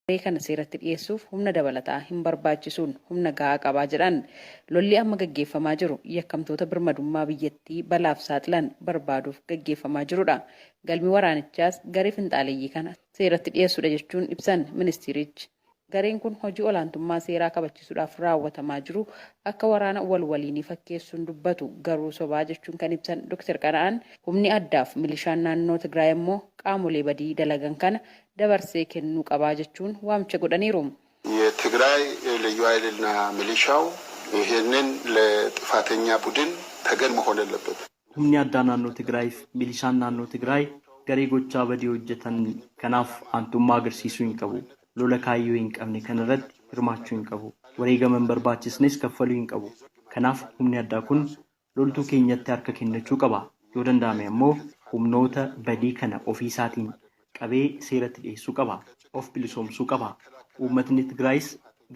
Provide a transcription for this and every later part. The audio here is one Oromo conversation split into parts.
Garee kana seeratti dhiyeessuuf humna dabalataa hin barbaachisuun humna gahaa qabaa jedhan. Lolli amma gaggeeffamaa jiru yakkamtoota birmadummaa biyyattii balaaf saaxilan barbaaduuf gaggeeffamaa jirudha. Galmi waraanichaas garee finxaaleyyii kana seeratti dhiyeessuudha jechuun ibsan ministiirichi. Gareen kun hojii olaantummaa seeraa kabachiisuudhaaf raawwatamaa jiru akka waraana wal waliinii fakkeessuun dubbatu garuu sobaa jechuun kan ibsan Dr. Qana'aan humni addaaf milishaan naannoo Tigraay ammoo qaamolee badii dalagan kana dabarsee kennuu qabaa jechuun waamicha godhaniiru. የትግራይ ልዩ ኃይልና ሚሊሻው ይሄንን ለጥፋተኛ ቡድን ተገን መሆን የለበትም። Humni addaa naannoo Tigraayiif milishaan naannoo Tigraay garee gochaa badii hojjetan kanaaf aantummaa agarsiisuu hin qabu. Lola kaayyoo hin qabne kanarratti hirmaachuu hin qabu. Wareegama hin barbaachisnes kaffaluu hin qabu. Kanaaf humni addaa kun loltuu keenyatti harka kennachuu qaba. Yoo danda'ame ammoo humnoota badii kana ofii isaatiin qabee seeratti dhiyeessuu qaba. Of bilisoomsuu qaba. Uummatni Tigraayis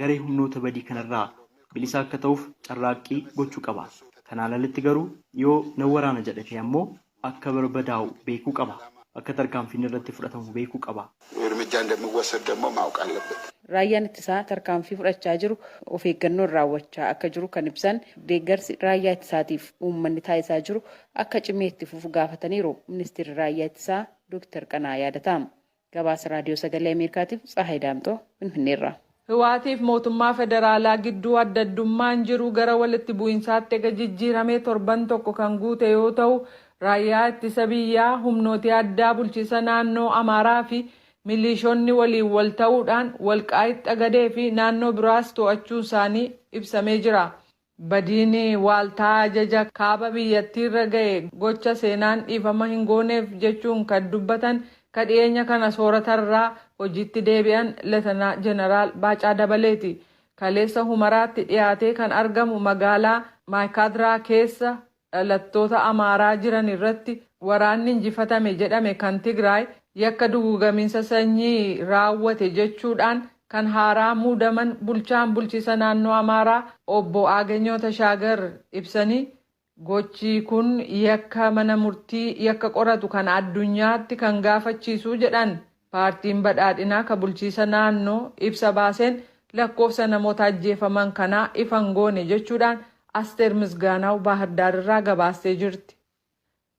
garee humnoota badii kanarraa bilisa akka ta'uuf carraaqqii gochuu qaba. Kanaan alatti garuu yoo na waraana jedhate ammoo akka barbadaa'u beekuu qaba. Akka tarkaanfiin irratti fudhatamu beekuu qaba. እርምጃ እንደሚወሰድ ደግሞ ማወቅ አለበት። Raayyaan ittisaa tarkaanfii fudhachaa jiru of eeggannoon raawwachaa akka jiru kan ibsan deeggarsi raayyaa ittisaatiif uummanni taasisaa jiru akka cimee itti fufu gaafataniiru ministeerri raayyaa ittisaa Dr. Qanaa Yaadataa. Gabaasa Raadiyoo Sagalee Ameerikaatiif Tsahaay Daamxoo Finfinneerraa. Hiwaatiif mootummaa federaalaa gidduu adda addummaan jiru gara walitti bu'iinsaatti ega jijjiiramee torban tokko kan guute yoo ta'u, raayyaa ittisa biyyaa, humnooti addaa bulchiisa naannoo Amaaraa fi milishoonni waliin wal ta'uudhaan Walqaayit Xagadee fi naannoo biraas to'achuu isaanii ibsamee jira. Badiin waaltaa ajaja kaaba biyyattiirra ga'e gocha seenaan dhiifama hin gooneef jechuun kan dubbatan ka dhiyeenya kana sooratarraa hojiitti deebi'an Leetanaa Jeneraal Baacaa Dabaleeti. Kaleessa Humaraatti dhiyaatee kan argamu magaalaa Maayikaadiraa keessa dhalattoota Amaaraa jiran irratti waraanni injifatame jedhame kan Tigraay yakka duguugamiinsa sanyii raawwate jechuudhaan kan haaraa muudaman bulchaan bulchiisa naannoo Amaaraa obbo Aaganyoo Tashaagar ibsanii, gochi kun yakka mana murtii yakka qoratu kan addunyaatti kan gaafachiisu jedhan. Paartiin Badhaadhinaa ka bulchiisa naannoo ibsa baaseen lakkoofsa namoota ajjeefaman kanaa ifa hin goone jechuudhaan Asteer Misgaanaaw Baahirdaar irraa gabaastee jirti.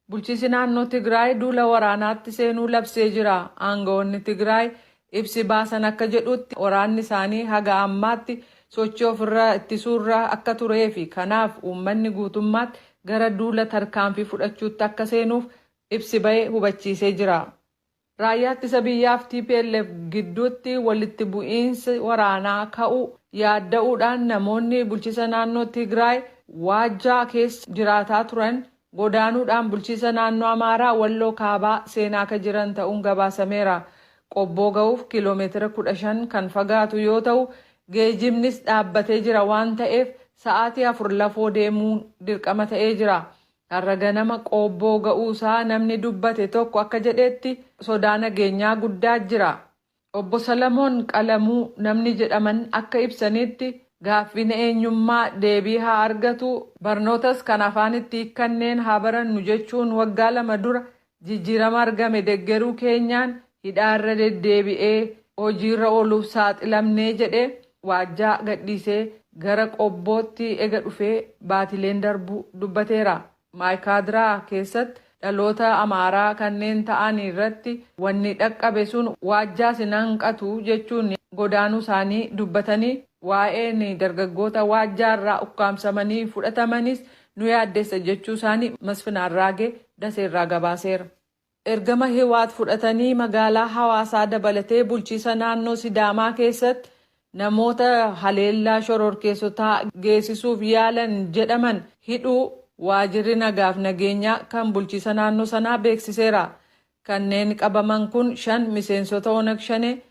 Bulchiisi naannoo Tigraay duula waraanaatti seenuu labsee jira. Aangawoonni Tigraay ibsi baasan akka jedhutti waraanni isaanii haga ammaatti sochii ofirraa ittisuurra akka turee fi kanaaf uummanni guutummaatti gara duula tarkaanfii fudhachuutti akka seenuuf ibsi bahe hubachiisee jira. Raayyaa ittisa biyyaaf TPLF gidduutti walitti bu'iinsi waraanaa ka'uu yaadda'uudhaan namoonni bulchiisa naannoo Tigraay Waajjaa keessa jiraataa turan godaanuudhaan bulchiisa naannoo Amaaraa Walloo Kaabaa seenaa akka jiran ta'uun gabaasameera. Qobboo ga'uuf kiiloomeetira 15 kan fagaatu yoo ta'u, geejibnis dhaabbatee jira waan ta'eef sa'aatii 4 lafoo deemuun dirqama ta'ee jira. Har'a ganama Qobboo ga'uusaa namni dubbate tokko akka jedhetti sodaa nageenyaa guddaa jira. Obbo Salamoon Qalamuu namni jedhaman akka ibsanitti gaaffiin eenyummaa deebii haa argatu, barnootas kan afaan itti hiikkanneen haa barannu jechuun waggaa 2 dura jijjiirama argame deggeruu keenyaan hidhaarra deddeebi'ee hojiirra ooluuf saaxilamnee jedhee Waajjaa gadhiisee gara Qobbootti ega dhufee baatileen darbuu dubbateera. Maayikaadiraa keessatti dhaloota Amaaraa kanneen ta'an irratti wanni dhaqqabe sun Waajjaas hin hanqatu jechuun godaanuu isaanii dubbatanii, waa'een dargaggoota Waajjaarraa ukkaamsamanii fudhatamanis nu yaaddessa jechuu isaanii Masfin Arraagee Daseerraa gabaaseera. Ergama Hiwaat fudhatanii magaalaa Hawaasaa dabalatee bulchiisa naannoo Sidaamaa keessatti namoota haleellaa shororkeessotaa geessisuuf yaalan jedhaman hidhuu waajirri nagaaf nageenyaa kan bulchiisa naannoo sanaa beeksiseera. Kanneen qabaman kun 5 miseensota Onag Shanee,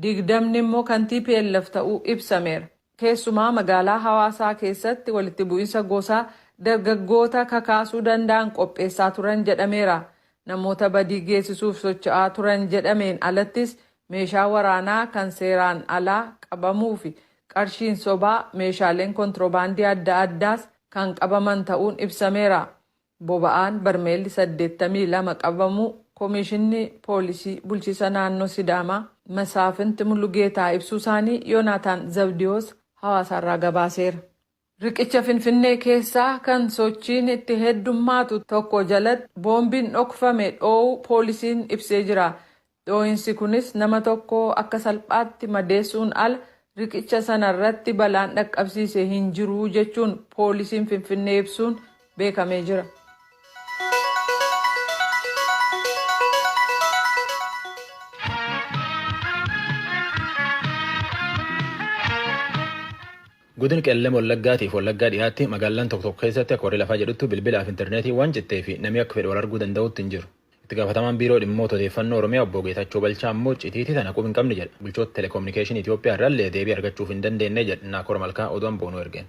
20 immoo kan tplf ta'uu ibsameera. Keessumaa magaalaa Hawaasaa keessatti walitti bu'insa gosaa dargaggoota kakaasuu danda'an qopheessaa turan jedhameera. Namoota badii geessisuuf socho'aa turan jedhameen alattis meeshaa waraanaa kan seeraan alaa qabamuufi qarshiin sobaa, meeshaaleen kontirobaandii adda addaas kan qabaman ta'uun ibsameera. Boba'aan barmeelli 82 qabamuu Komishinni Poolisii Bulchiisa Naannoo Sidaamaa Masaafinti Mulugeetaa ibsuu isaanii Yoonaataan Zabdiyoos Hawaasaarraa gabaaseera. Riqicha Finfinnee keessaa kan sochiin itti heddummaatu tokko jalatti boombiin dhokfame dhoo'uu poolisiin ibsee jira. Dhoo'insi kunis nama tokko akka salphaatti madeessuun ala riqicha sana irratti balaan dhaqqabsiise hin jiru jechuun poolisiin Finfinnee ibsuun beekamee jira. Godin qellem Wallaggaatiif Wallaggaa dhiyaatti magaalaan tokko tokko keessatti akka warri lafaa jedhutti bilbilaaf intarneetii waan cittee fi namni akka fedhe wal arguu danda'utti hin jiru. Itti gaafatamaan biiroo dhimmoota odeeffannoo Oromiyaa obbo Geetachoo Balchaa ammoo citiitii tana quba hin qabne jedha. Bulchoota telekominikeeshinii Itoophiyaa irraallee deebii argachuuf hin dandeenye jedha. Naakoor Malkaa oduun boonuu ergeen.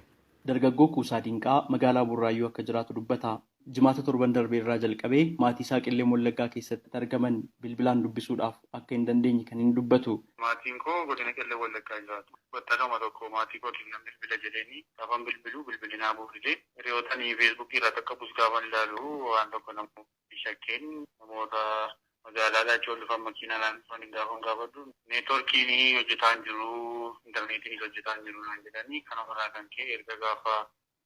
Dargaggoo Kuusaa Dinqaa magaalaa Burraayyuu akka jiraatu dubbata. Jimaata torban darbee irraa jalqabee maatii isaa Qellem Wallaggaa keessatti argaman bilbilaan dubbisuudhaaf akka hin dandeenye kan hin dubbatu. Maatiin koo godina Qellem Wallaggaa jiraatu. Battaluma tokko maatii kootiin nan bilbila jedheenii gaafan bilbiluu bilbilinaa buufidee hiriyootanii feesbuukii irraa takka bus gaafan ilaalu waan tokko namoonni shakkeen namoota magaalaadhaa achi ol dhufan makiinaadhaan dhufan gaafan gaafadhu neetworkiin hojjetaa hin jiru intarneetiin hojjetaa hin jiru naan jedhanii kana irraa kan ka'e erga gaafa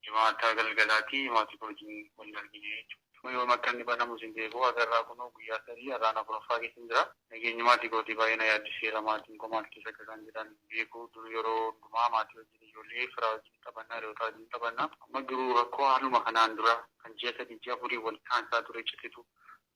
jimaata galgalaatii maatii koo wajjin wal argine jechuudha. Yoom akka inni banamu sin beeku agarraa kunoo guyyaa sadii har'aan afuraffaa keessa jira. Nageenyi maatii kootii baay'ee na yaaddiseera. Maatiin koo maal keessa akka isaan jiran beeku. Dur yeroo hundumaa maatii wajjin ijoollee firaa wajjin taphannaa hiriyoota wajjin taphannaa. Amma garuu rakkoo haaluma kanaan dura kan ji'a sadii ji'a afurii wal kaansaa ture cititu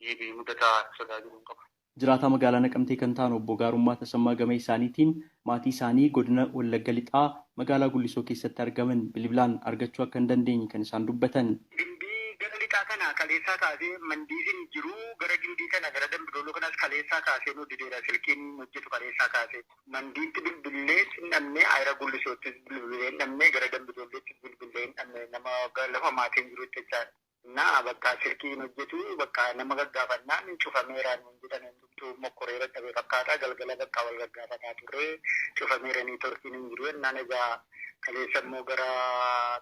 deebi'ee mudataa sodaa jiru qaba. Jiraataa magaalaa Naqamtee kan ta'an obbo Gaarummaa Tasammaa Gama isaaniitiin maatii isaanii godina Wallagga Lixaa magaalaa Gullisoo keessatti argaman bilbilaan argachuu akka hin dandeenye kan isaan dubbatan. Gimbii gara lixaa kana kaleessaa kaasee mandiisiin jiru gara gimbii kana gara dambidooloo kanas kaleessaa kaasee nu dideera silkiin hojjetu kaleessaa kaasee mandiitti bilbilee hin dhabne ayira Gullisoottis bilbilee hin dhabne gara dambidoolleettis bilbilee hin dhabne nama lafa maatiin jirutti jechaadha. Na bakka silkiin hojjetu bakka nama gaggaafannaan cufameera nuun jedhan hundumtuu mokkoreera dhabe fakkaata galgala bakka wal gaggaafataa turre cufameera neetworkiin hin jiru jennaan egaa kaleessa immoo gara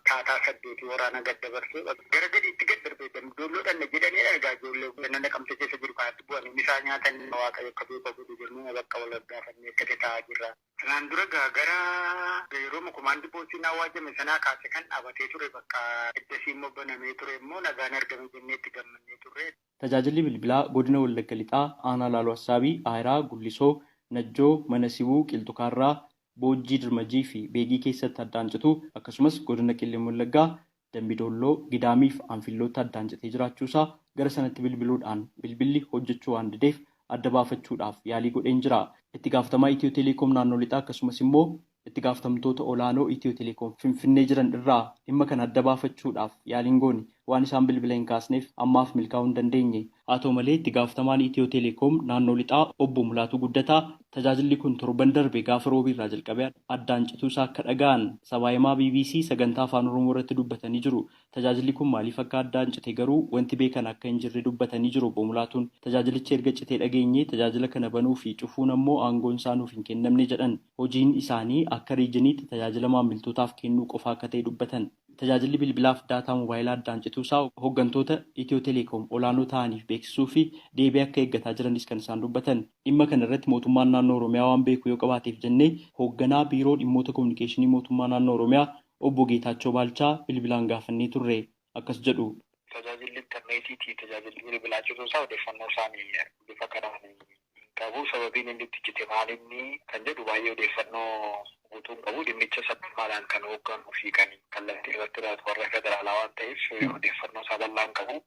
taataa saddeetii waraana gad dabarsee gara gadiitti gad darbee dambidolloo dhanna jedhanii egaa ijoollee nama Naqamte keessa jiru kanatti bu'anii misaa nyaatan waaqayyo akka beeku godhu jennee bakka wal gaggaafannee akkate taa'aa jirra. Kanaan dura gara yeroo komaandi poostiin awwaajame sanaa kaase kan dhaabatee ture bakka iddasii immoo banamee ture immoo nagaan argame jennee itti gammannee turre. Tajaajilli bilbilaa godina Wallagga Lixaa aanaa Laaloo Assaabii, Aayiraa, Gullisoo, Najjoo, Mana Sibuu, Qilxukaarraa, Boojjii Dirmajii fi Beegii keessatti addaan citu akkasumas godina Qellem Wallaggaa Dambidolloo, Gidaamii fi Anfillootti addaan citee jiraachuusaa gara sanatti bilbiluudhaan bilbilli hojjechuu waan dideef adda baafachuudhaaf yaalii godheen jira. Itti gaafatamaa Itiyoo Teleekoom naannoo lixaa akkasumas immoo itti gaafatamtoota olaanoo Itiyoo Teleekoom Finfinnee jiran irraa dhimma kana adda baafachuudhaaf yaaliin goone waan isaan bilbila hin kaasneef ammaaf milkaa'uu hin dandeenye. Haa ta'u malee itti gaafatamaan Itiyoo Teleekoom naannoo lixaa obbo Mulaatuu Guddataa tajaajilli kun torban darbe gaafa roobii irraa jalqabee addaan cituu isaa akka dhaga'an sabaahimaa BBC sagantaa afaan Oromoo irratti dubbatanii jiru. Tajaajilli kun maaliif akka addaan cite garuu wanti beekan akka hin jirre dubbatanii jiru obbo Mulaatuun. Tajaajilichi erga citee dhageenye tajaajila kana banuu fi cufuun ammoo aangoon isaa nuuf hin kennamne jedhan. Hojiin isaanii akka riijiniitti tajaajila maamiltootaaf kennuu qofa akka ta'e dubbatan. Tajaajilli bilbilaaf daataa moobaayilaa addaan cituusaa hooggantoota Itiyoo Teleekoom olaanoo ta'aniif beeksisuu fi deebii akka eeggataa jiranis kan isaan dubbatan. Dhimma kana irratti mootummaan naannoo Oromiyaa waan beeku yoo qabaateef jennee hoogganaa biiroo dhimmoota kominikeeshinii mootummaa naannoo Oromiyaa obbo Geetaachoo Baalchaa bilbilaan gaafannee turre akkas jedhu. Tajaajilli intarneetiitii tajaajilli bilbilaa cituusaa odeeffannoo isaanii bifa kanaan hin qabu. Sababiin inni itti cite maal inni kan jedhu baay'ee odeeffannoo guutuu hin qabu. Dhimmicha sabummaadhaan kan hoogganuu fi kan kallattii irratti jiraatu warra federaalaa waan ta'eef odeeffannoo isaa bal'aa hin qabu.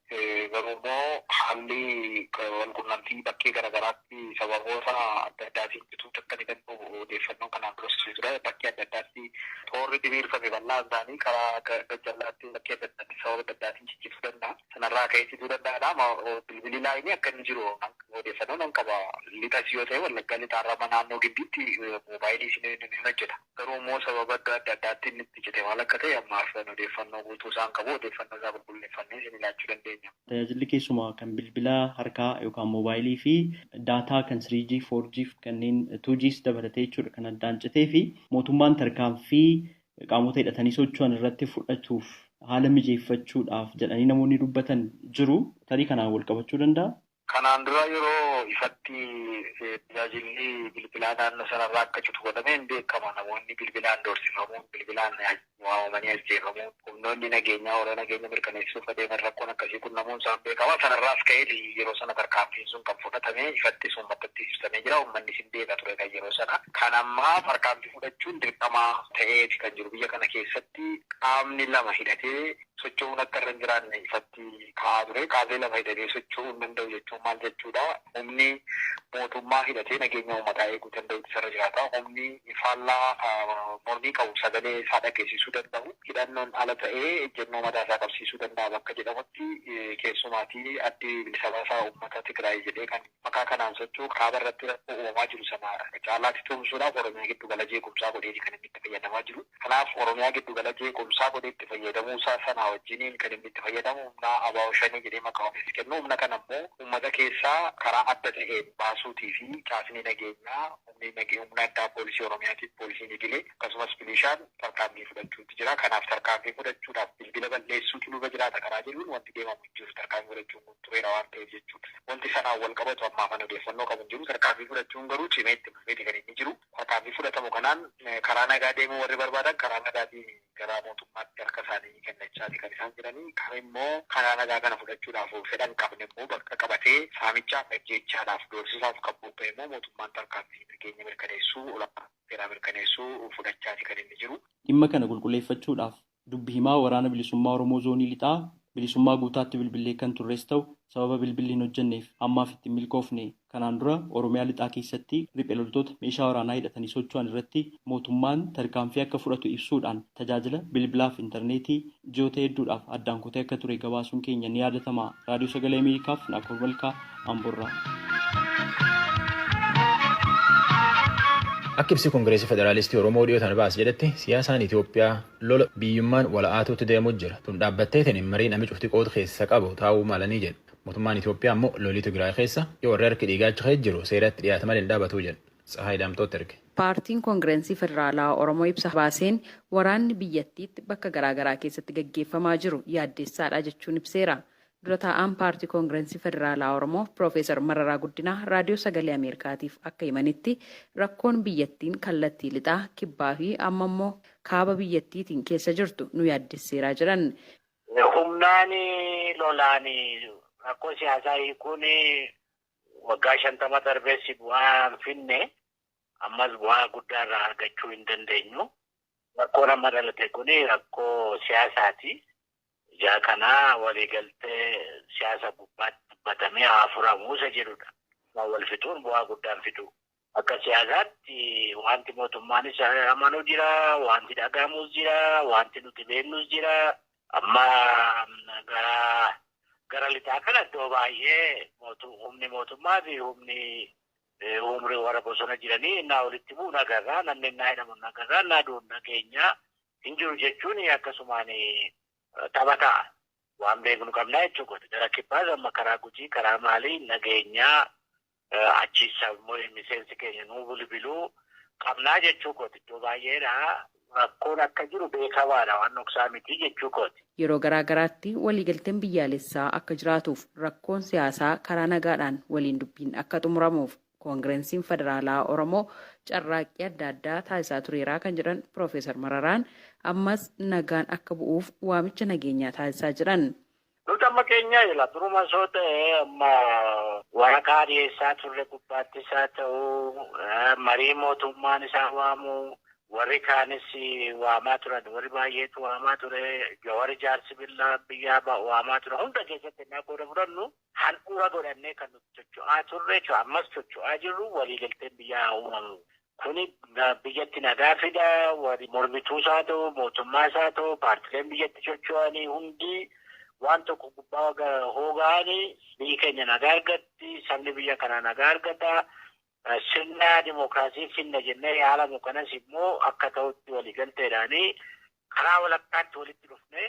Garuu immoo haalli walqunnamtii bakkee garaagaraatti sababoota adda addaatiin cituu akka ni danda'u odeeffannoo kanaan duras jira. Bakkee adda addaatti toorri diriirfame bal'aan isaanii karaa gajjallaatti bakkee adda addaatti sababa adda addaatiin ciccituu danda'a. Sanarraa ka'ee cituu danda'aadha. Bilbilli laayinii akka inni jiru odeeffannoo nan qaba. Lixas yoo ta'e Wallaggaa lixaarraa naannoo gidduutti moobaayilii isin ni hojjeta. Garuu immoo sababa adda addaatti inni itti cite maal akka ta'e ammaaf odeeffannoo guutuu isaan qabu odeeffannoo isaa qulqulleeffannee isin ilaachuu dandeenya. Tajaajilli keessumaa kan bilbila harkaa yookaan moobaayilii fi daataa kan 3G, 4G kanneen 2Gs dabalatee jechuudha kan addaan citee fi mootummaan tarkaanfii qaamota hidhatanii socho'an irratti fudhatuuf haala mijeeffachuudhaaf jedhanii namoonni dubbatan jiru. Tarii kanaan wal qabachuu danda'a? Kanaan dura yeroo ifatti tajaajilli bilbilaa naannoo sanarraa akka citu godhamee hin beekama. Namoonni bilbilaan doorsifamuun, bilbilaan waamamanii ajjeefamuun, humnoonni nageenyaa warra nageenya mirkaneessuuf adeeman rakkoon akkasii qunnamuun isaan beekama. Sanarraas ka'ee yeroo sana tarkaanfiin sun kan fudhatame ifattis uummatatti ibsamee jira. Uummanni sin beeka ture kan yeroo sana. Kan ammaa tarkaanfii fudhachuun dirqama ta'eeti kan jiru biyya kana keessatti qaamni lama hidhatee socho'uun akka irra hin jiraanne ifatti ka'aa ture. Qaamni lama hidhatee socho'uu hin danda'u jechuun maal jechuudha? Humni mootummaa hidhatee nageenya uummataa eeguu danda'utu isarra jiraata. Humni faallaa mormii qabu sagalee isaa dhageessisuu danda'u hidhannoon ala ta'ee ejjennoo mataa isaa qabsiisuu danda'a bakka jedhamutti keessumaatii addi bilisa baasaa uummata Tigraay jedhee kan maqaa kanaan socho'u kaaba irratti rakkoo uumamaa jiru sana caalaatti tumsuudhaaf Oromiyaa giddugala jeequmsaa godheeti kan inni itti fayyadamaa jiru. Kanaaf Oromiyaa giddugala jeequmsaa godhee itti fayyadamuu isaa sana wajjiniin kan inni itti fayyadamu humna ABO Shanee jedhee maqaa ofiis kennu. Humna kana immoo uummata keessaa karaa adda ta'een baasuutii fi caasni nageenyaa humni humna addaa poolisii Oromiyaatiif poolisiin idilee akkasumas milishaan tarkaanfii fudhachuutti jira. Kanaaf tarkaanfii fudhachuudhaaf bilbila balleessuutu nurra jiraata karaa jedhuun wanti deemamu hin jiru. Tarkaanfii fudhachuun kun tureera waan ta'eef jechuudha. Wanti sanaan wal qabatu ammaa kana odeeffannoo qabu hin jiru. Tarkaanfii fudhachuun garuu cimee itti fufeeti kan inni jiru. Tarkaanfii fudhatamu kanaan karaa nagaa deemuu warri barbaadan karaa nagaatiin gara mootummaatti harka isaanii kennachaati kan isaan jiranii. Kan immoo karaa nagaa kana fudhachuudhaaf fedhan qabne immoo bakka qabatee saamichaaf, ajjeechaadhaaf, doorsisaaf kan bobba'e immoo mootummaan tarkaanfii nageenya mirkaneessuu, olaanaa seeraa mirkaneessuu fudhachaati kan inni jiru. Dhimma kana qulqulleeffachuudhaaf dubbi himaa Waraana Bilisummaa Oromoo Zoonii Lixaa Bilisummaa Guutaatti bilbilee kan turres ta'u sababa bilbilli hin hojjenneef ammaaf itti milkoofne. Kanaan dura Oromiyaa Lixaa keessatti riphee loltoota meeshaa waraanaa hidhatanii socho'an irratti mootummaan tarkaanfii akka fudhatu ibsuudhaan tajaajila bilbilaaf intarneetii ji'oota hedduudhaaf addaan kutee akka ture gabaasuun keenya ni yaadatama. Raadiyoo Sagalee Ameerikaaf Naakoor Malkaa Amboorraa. Akka ibsi Koongireesii Federaalistii Oromoo dhiyootaan baase jedhetti siyaasaan Itoophiyaa lola biyyummaan wala'aatuutti deemuu jira. Tun dhaabbatteetiin marii namni cufti qooda keessa qabu taa'uu malanii jedhu. Mootummaan Itoophiyaa ammoo lolii Tigraay keessa yoo warri harki dhiigaacha jiru seeratti dhiyaata malee hin dhaabatuu jedhu. Tsahaay Daamtootti erge. Paartiin Koongirensii Federaalaa Oromoo ibsa baaseen waraanni biyyattiitti bakka garaagaraa keessatti gaggeeffamaa jiru yaaddeessaadha jechuun ibseera. Dura taa'aan paartii Koongirensii Federaalaa Oromoo Piroofeesar Mararaa Guddinaa Raadiyoo Sagalee Ameerikaatiif akka himanitti rakkoon biyyattiin kallattii lixaa, kibbaa fi amma immoo kaaba biyyattiitiin keessa jirtu nu yaaddesseeraa jedhan. Humnaan lolaan rakkoo siyaasaa hiikuun waggaa 50 darbees bu'aa hin finne, ammas bu'aa guddaa irraa argachuu hin dandeenyu. Rakkoon amma dhalate kun rakkoo siyaasaati. Ijaa kanaa waliigaltee siyaasa gubbaatti dubbatamee haa furamuu isa jedhudha. Wal fixuun bu'aa guddaan fidu. Akka siyaasaatti wanti mootummaanis amanuu jira, wanti dhagahamus jira, wanti nuti beeknus jira. Amma gara lixaa kana iddoo baay'ee humni mootummaa fi humni umrii warra bosona jiranii innaa walitti bu'u nagarraa, namni innaa hidhamu nagarraa, innaa du'u nageenya hin jiru jechuun akkasumaan tapha ta'a. Waan beeknu qabnaa jechuudha. Gara kibbaas amma karaa Gujii, karaa maalii nageenyaa achiis miseensi keenya nuu bilbiluu qabnaa jechuu kooti. Iddoo baay'eedha. Rakkoon akka jiru beekamaadha, waan dhoksaa miti jechuu kooti. Yeroo garaa garaatti waliigalteen biyyaalessaa akka jiraatuuf rakkoon siyaasaa karaa nagaadhaan waliin dubbiin akka xumuramuuf Koongirensiin Federaalaa Oromoo carraaqqii adda addaa taasisaa tureeraa kan jedhan Piroofeesar Mararaan ammas nagaan akka bu'uuf waamicha nageenyaa taasisaa jiran. Nuti amma keenya jira duruma soo ta'e amma waraqaa dhiyeessaa turre gubbaattis haa ta'u marii mootummaan isaa waamu warri kaanis waamaa turan, warri baay'eetu waamaa ture, warri jaarsi biyyaa waamaa ture. Hunda keessatti innaa qooda fudhannu handhuura godhannee kan nuti socho'aa turre, ammas socho'aa jirru waliigalteen biyyaa uumamu. Kuni biyyatti nagaa fida, warri mormituus haa ta'u, mootummaas haa ta'u, paartileen biyyatti socho'anii hundi waan tokko gubbaa hoogaanii biyyi keenya nagaa argatti, sabni biyya kanaa nagaa argata. Sirna dimookiraasii finna jennee yaalamu kanas immoo akka ta'utti waliigalteedhaanii karaa walakkaatti walitti dhufne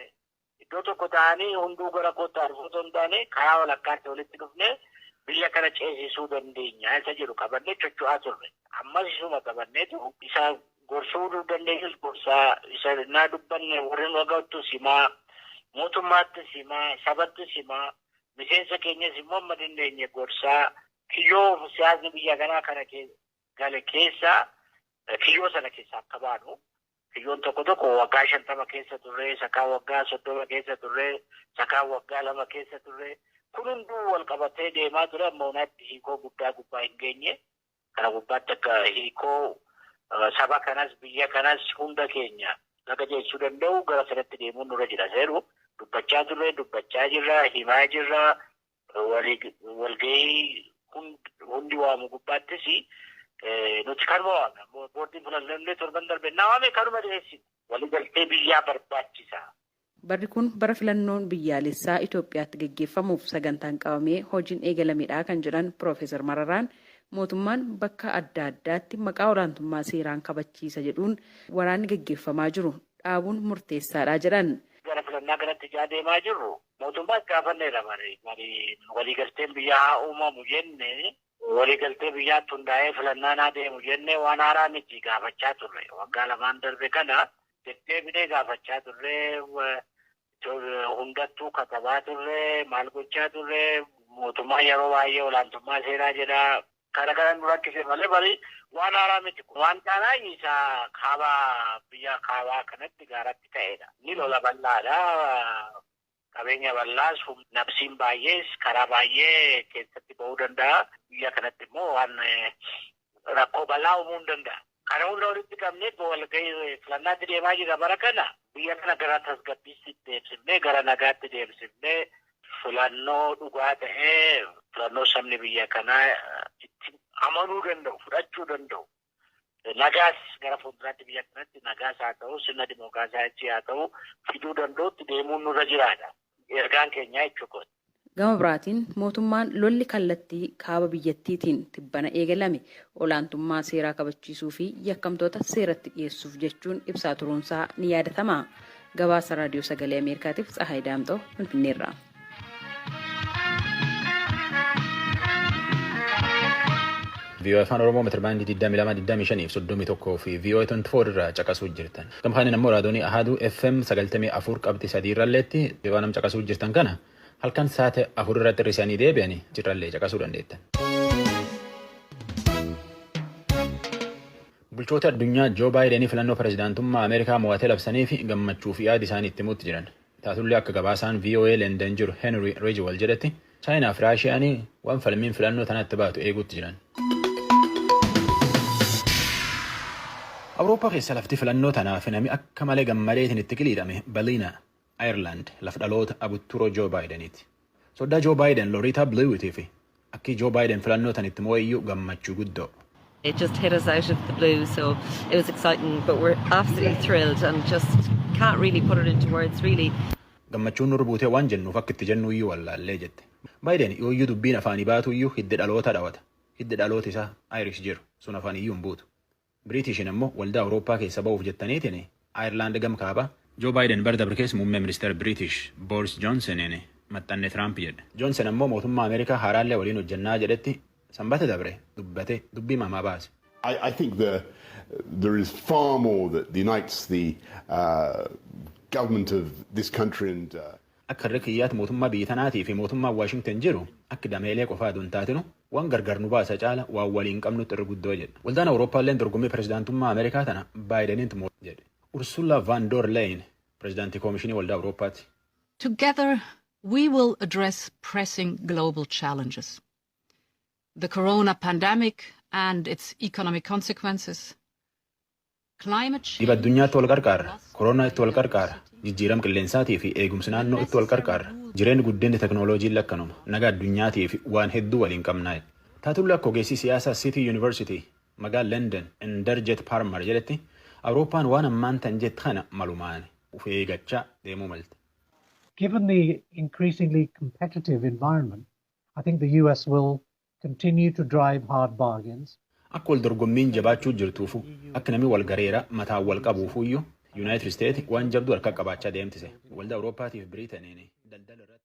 iddoo tokko ta'anii hunduu gara kootti dhufuu osoo hin taane karaa walakkaatti walitti dhufne biyya kana ceesisuu dandeenya isa jedhu qabannee socho'aa turre. Ammas isuma qabanneetu isa gorsuu dandeenyus gorsaa, isa naa dubbanne warri nu agartus himaa, mootummaattis himaa, sabattis himaa. Miseensa keenyas immoo amma dandeenye gorsaa kiyyoo siyaasni biyya kanaa kana gale keessa kiyyoo sana keessa akka baanu kiyyoon tokko tokko waggaa 50 keessa turre, sakaa waggaa 30 keessa turre, sakaa waggaa 2 keessa turre. Kun hunduu wal qabatee deemaa ture amma hunaatti hiikoo guddaa gubbaa hin geenye. Kana gubbaatti akka hiikoo saba kanas biyya kanas hunda keenya laga jeechuu danda'u gara sanatti deemuun nurra jira. Seeru dubbachaa turre, dubbachaa jirra, himaa jirra, walgahii hundi waamu gubbaattis nuti kanuma waamna. Boordiin filannoo torban darbe naa waame kanuma dhiyeessina. Waliigaltee biyyaa barbaachisa. Barri kun bara filannoon biyyaalessaa Itoophiyaatti gaggeeffamuuf sagantaan qabamee hojiin eegalamedha kan jedhan Piroofeesar Mararaan mootummaan bakka adda addaatti maqaa olaantummaa seeraan kabachiisa jedhuun waraanni gaggeeffamaa jiru dhaabuun murteessaadha jedhan. Gara filannaa kanatti ijaa deemaa jirru mootummaas gaafanneera waliigalteen biyyaa haa uumamu jenne waliigaltee biyyaatti hundaa'ee filannaan haa deemu jenne waan haaraa miti gaafachaa turre waggaa 2 darbe kana deddeebinee gaafachaa turre hundattuu katabaa turre maal gochaa turre mootummaan yeroo baay'ee olaantummaa seeraa jedha. Kana kana nu rakkise malee bari waan haaraa miti. Waan taanaa isa kaabaa biyya kaabaa kanatti gaaratti ta'edha. Inni lola bal'aadha. Qabeenya bal'aas nabsiin baay'ees karaa baay'ee keessatti ba'uu danda'a. Biyya kanatti immoo waan rakkoo bal'aa uumuu hin danda'a. Kana hunda walitti qabnee walgahii filannaatti deemaa jira bara kana. Biyya kana gara tasgabbiitti deemsifnee gara nagaatti deemsifnee filannoo dhugaa ta'ee filannoo sabni biyya kanaa itti amanuu danda'u fudhachuu danda'u. Nagaas gara fuulduraatti biyya kanatti nagaas haa ta'u sirna dimookiraasii haa ta'u fiduu danda'utti deemuun nurra jiraadha. Ergaan keenya jechuudha. Gama biraatiin mootummaan lolli kallattii kaaba biyyattiitiin tibbana eegalame olaantummaa seeraa kabachiisuu fi yakkamtoota seeratti dhiyeessuuf jechuun ibsaa turuunsaa ni yaadatama. Gabaasa Raadiyoo Sagalee Ameerikaatiif Tsahaay Daamxoo Finfinneerraa. VOA Afaan Oromoo meetir baandii 22, 25 fi 31 fi VOA 24 irraa caqasuu jirtan. Gamkaaniin ammoo raadiyoonii Ahaduu FM 94 qabxii 3 irralleetti waan nam caqasuu jirtan kana halkan sa'aatii 4 irratti hir'isanii deebi'anii jirrallee caqasuu dandeettan. Bulchoota addunyaa Joo Baayidenii filannoo pirezidaantummaa Ameerikaa mo'atee labsanii fi gammachuu fi yaada isaanii itti himuutti jiran. Taatullee akka gabaasaan VOA London jiru Henry Ridgewell jedhetti Chaayinaa fi Raashiyaan waan falmiin filannoo tanatti baatu eeguutti jiran. Awurooppaa keessa lafti filannoo tanaaf namni akka malee gammadeetiin itti qiliidhame Baliina, Ayirlaand lafa dhaloota abutturoo Joo Baayideniiti. Soddaa Joo Baayiden Loriitaa Biliwiitii fi akki Joo Baayiden filannoo tan itti mo'eeyyuu gammachuu guddoo. It just hit us out of the blue, so it was exciting, but we're absolutely thrilled and just can't really put it into words, really. Gammachuun nurra buutee waan jennuuf akka itti jennu iyyuu wallaallee jette. Baayiden yooyyuu dubbiin afaanii baatu iyyuu hiddi dhaloota dhawata. Hiddi dhaloota isaa Ayirish jiru sun afaan iyyuu hin buutu. Biriitishin ammoo waldaa Awurooppaa keessa ba'uuf jettaniitiin Ayirlaand gam kaaba. Joo Baayiden bara dabre keessa muummee ministeera Biriitish Booris Joonsoniin maxxanne Tiraamp jedhe. Joonson ammoo mootummaa Ameerikaa haaraallee waliin hojjannaa jedhetti sanbata dabre dubbate dubbii mamaa baase. I think there is far more that unites the government of this country and Akka irra kiyyaatti mootummaa biyya tanaatii fi mootummaa Waashington jiru akka dameelee qofaa aduun taatinu waan gargar nu baasa caala waan waliin qabnutti irra guddoo jedhe. Waldaan Awurooppaalleen dorgommii pirezidaantummaa Ameerikaa tana Baayideniin moo jedhe. Ursula von der Leyen pirezidaantii koomishinii waldaa Awurooppaati. Together we will address pressing global challenges. The corona pandemic and its economic consequences. Climate change. Dhiba addunyaatti wal qarqaarra, koronaa itti wal qarqaarra, jijjiirama qilleensaatii fi eegumsi naannoo itti wal qarqaarra. Jireenyi guddinni teknooloojiin lakkanuma naga addunyaatii fi waan hedduu waliin qabnaa. Taatullee akka ogeessi siyaasaa City University magaalaa London Inderjet Parmar jedhetti Awurooppaan waan ammaan tan jette kana malumaan of eeggachaa deemuu malte. Given the increasingly competitive environment, I think the US will continue to drive hard bargains. Akka wal dorgommiin jabaachuu jirtuufu akka namni wal gareera mataan wal qabuufuyyuu Yuunaayitid Isteet waan jabduu harka qabaachaa deemtise. Waldaa Awurooppaatiif Biriitaniin daldala irratti.